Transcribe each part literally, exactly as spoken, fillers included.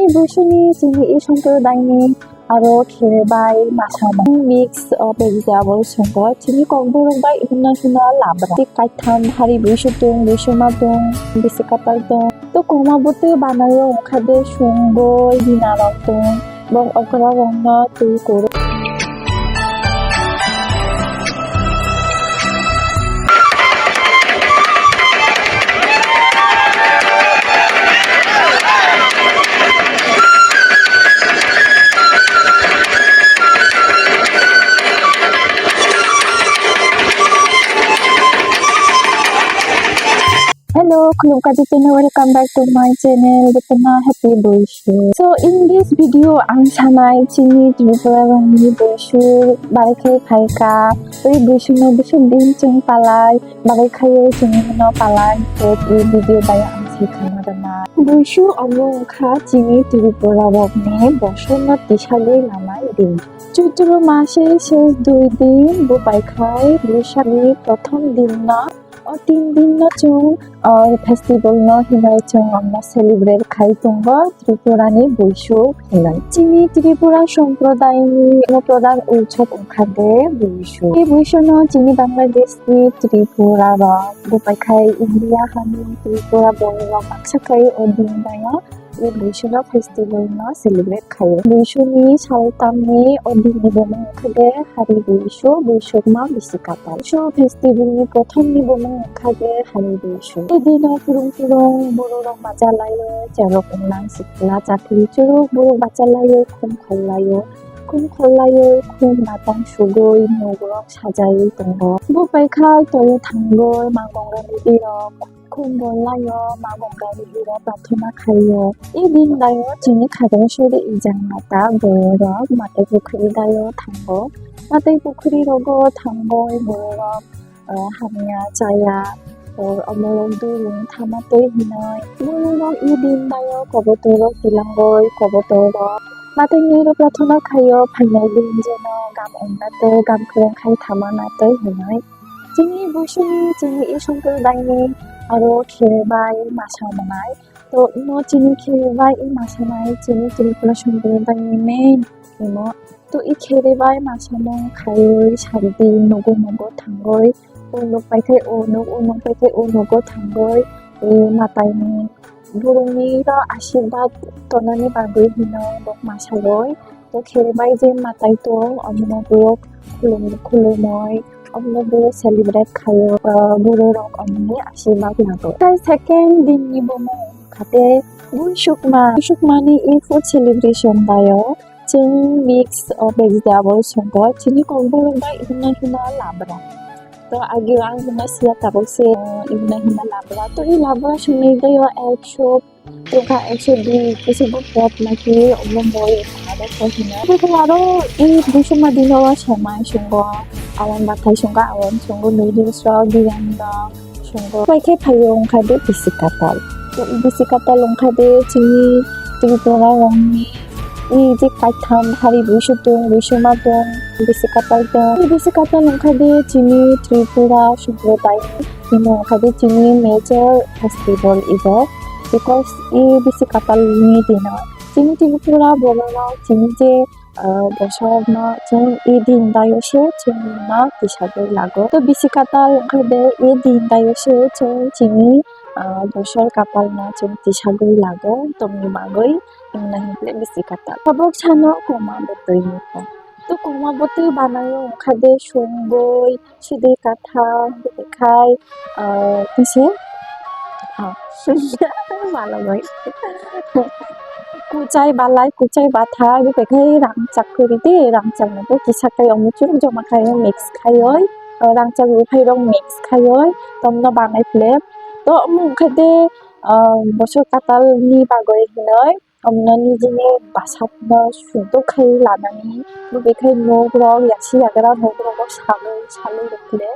Buisuni chini i samprodayni aro khe bai masa mix o vegetable swngo. Chini kokborok bai hwnna hwnna labra. Tei kaitham hari buisu tong, buisu ma tong, bisi katal tong. To kwma bwtwi banaio wngkha de sungoi dinarok tong. Bok okra rokno twi koro. Hello, khulumkha jotoni, welcome back to my channel, Betema Happy Buisu. So, in this video, ang sanai chini Tripura rokni buisu, barai khai phaikha, tei buisu no buisu din chwng palai, barai khai chwng no palai, tei video bai ang sai khama rwna. Buisu omo wngkha chini Tripura rokni bosor no tisagwi lanai din. Chaitra mase ses dui din, bo pai khai, Boishakni prothom din no. O tin din no chwng, o, festival no hinwi chwng omo celebrate khai tongo Tripura ni buisu hinwi. Chini Tripura somprodayni no prodhan utsob wngkha de buisu. Tei buisu no chini Bangladesh ni Tripura rok, bo pai khai India hani Tripura borok baksa khai o din bai no. I buisuna festival no celebrate khaio. Buisuni saltamni o dinni bumung wngkha de hari buisu, buisukma bisi katal. Buisu festival ni prothom ni bumung wngkha de hari buisu. E dino purung purung bororok bacha laio, cherok wngnang sikla chakri churuk borok bacha laio, khum khol laio, khum khol laio, khum matang sugoi, nogrok sajaiwi tongo. Bo pai khai toyo thangoi, ma Gongani birok. Khum bol laio, ma Gongani birok prathona khaio. E din daio chini khajang suri ijang mata bororok matwi pukhuri daio thango. Matwi pukhuri rogo thangoi bororok, ah, hamya chaya, ah, omorok dui wng thama twi hinoi. Bororok e din daio kobotorrok tilangoi, kobotorrok matwi nirok prathona khaio, phainai din jeno gam wngna twi gam kwrwng khai thama na twi hinoi. Chini buisuni, chini i somprodayni aro khe bai masa manai. To imo chini khe bai i masa nai, chini Tripura somprodayni main imo. To i khe bai masa mung khaiwi sardi nogo nogo thangoi. O nok pai khe o nok, o nok pai khe o nogo thangoi. E mataini borokni ro asirwad tonani bagwi hino bok masa roi. To khe bai je matai tong, omono borok khulum-, khulumoi, omono borok celebrate khaio, ah, bororok omoni asirwad lago. Tai second dinni bumung wngkha de Buisukma. Buisukmani e food celebration bai o chwng mix o vegetable swngo, chini kokborok bai hwnna hwnna labra. To agio ang hwnna siya tabuk se, ah, hwnna hwnna labra. To e labra swngnai bai o egg soup, Tungkha ekso dui kisi bo pot naki omo boi aro ko hino. Tungkha aro i buisuma dino o semai sungo, awan bathai sungo, awan sungo, noodles rok, biryani rok sungo. Pai khe phaio wngkha de bisi katal. Bisi katal wngkha de chini Tripura rokni i je kaitham hari buisu tong, buisuma tong, bisi katal tong. I bisi katal wngkha de chini Tripura Sumbrodai. Imo wngkha de chini major festival ibo, because i bisi katal ni dino chini Tripura borok rok chini je, ah, bosor no chwng i din dayo se chwng no tisagwi lago. To bisi katal wngkha de i din dayo se chwng chini, ah, bosor katal no chwng tisagwi lago, tongni bagwi wngna hinkhe bisi katal. Tabuk sano kwma bwtwi nukha. To kwma bwtwi banayo wngkha de songwi, Sidi katham, bwtwi khai, ah, kisa, ah, malagoi. Kuchai balai, kuchai bathai, bwtwi khai rangchak kwrwi di, rangchak no kisa khai omo churuk joma khai mix khaioi, ah, rangchak rwphai rok mix khaioi, tomno banai phle. To omo wngkha de, ah, bosor katal ni bagwi hinoi. Omno nijini bwsakno sudok khai lanani, bwkhe nok rok yasi yagra nok rogo salwi salwi rwkle.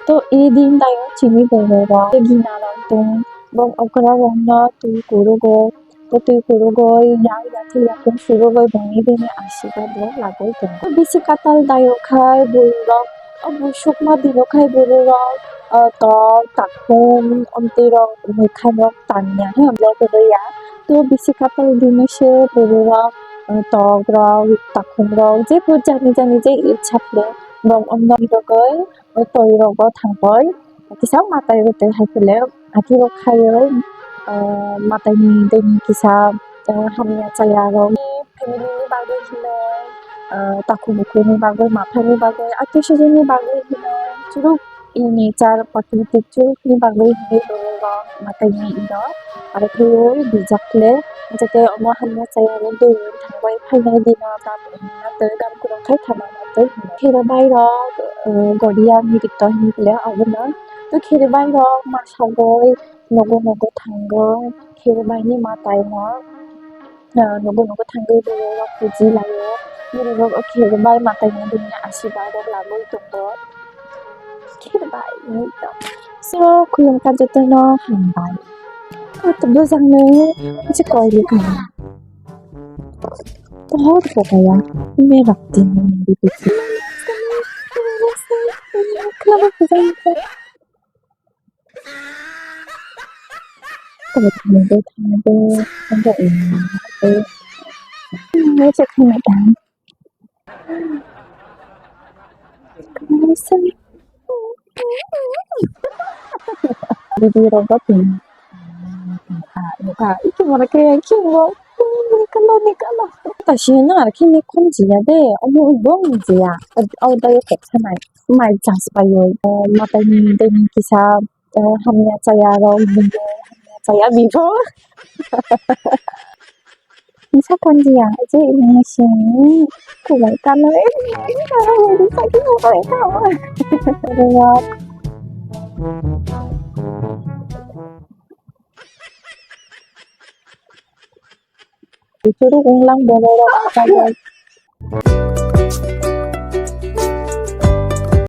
To e din dayo chini borok rok gina rok tong, bok okra rokno twi kurugo, to twi kurugo yang yakhe yakung surugo bongni bini asirwad rok lagoi tongo. Bisi katal dayo khai bwrwi rok O busukma dino khai bororok, ah, tok, takhum, omtwi rok, mwkhang rok tangya, he, borok rwya. To bisi katal dino se bororok, ah, tok rok, takhum rok, je bo jani jani je icha khe, borok omno rwgwi, ah, twi rok bo thangwi, kisa mwtai rwtwi hai khe le, aphuru khaiwi, ah, mwtai ni twi ni kisa, ah, hamya chaya rok. Family ni bagwi hinwi, ah, takhuk bukhuk ni bagwi, ma phaini bagwi, atwi swjak ni bagwi hinwi, churuk ni char prakriti churuk ni bagwi hinwi borok rok mwtai ni ino. Aro khe bijak le, jate omo hamya chaya rok dui thangbai phainai dino, tam wngna tei gam kwrwng khai thangma tei hinwi. Kherabai rok, ah, godiya mirik to hinwi le abono. To kherabai rok ma sagwi nogo nogo thango, kherabai ni mwtai no. Ah, nogo nogo thangwi borok rok puji laio. Borok rok o khe bai mwtai ni bini asirwad rok lagwi tongo. Khe bai ni to. So, khulumkha jotono hambai. Kok bwsakni je koi rwkha. Pohor kotaya. Ime rok tini ni bibi. Bibi rok ba pin. Nukha, nukha, iki mana kaya, iki mo. Nikala, nikala. Tasi na, kini khum jiya de, omo bong jiya. Au dai kok sanai. Mai jas payo. Matai ni deni kisa. Eh, hamya chaya rok, bibo, hamya chaya bibo. Kisa kanjiya, je ini sini, kulai kanai, ini kanai, ini sakit, kulai kanai. Ruwak. Bichuru unglang borok, borok.